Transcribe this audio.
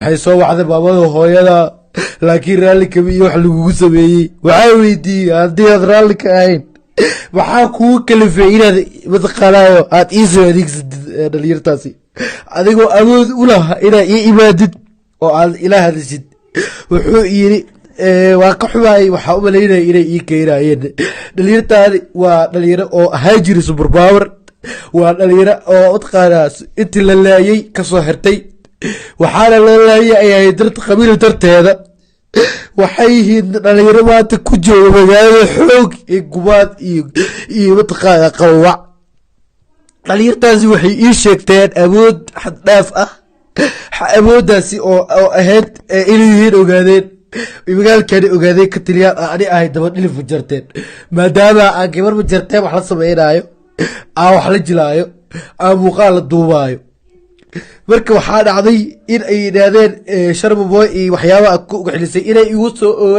Waxay soo wacday maamada hooyada, laakiin raalli kama iyo wax lagugu sameeyey. Waxaa weydiiyey, haddii aad raalli ka ahayn, maxaa kugu kalifay inaad mataqaanaayo aad iisoo adeegsatid dhalinyartaasi, adigoo awood u laha inaad ii imaadid oo aad ila hadashid? Wuxuu yiri, waa ka xumaayay, waxaa u malaynaya inay ii keenayeen dhalinyartaadi. Waa dhalinyaro oo ahaa jiri superpower, waa dhalinyaro oo mataqaanaa intii la laayay kasoo xirtay, waxaana loo laayay ay ahayd qabiil darteeda. Waxay yihiin dhalinyaro maanta ku jooga magaalada xoog iyo gumaad iyo mataqaana qawawac. Dhalinyartaasi waxay ii sheegteen awood xaddhaaf ah, awooddaasi oo ahayd inay yihiin Ogaadeen, magaalkani Ogaadeen ka tiliyaan, ani ahay dabadhilif Majarteen, maadaama aan gabar Majarteen wax la sameynaayo, aan wax la jilaayo, aan muuqaal la duubaayo. Marka waxaa dhacday in ay yidhaahdeen Sharma Boy iyo waxyaabaha ku xilisay inay igu soo ogaan.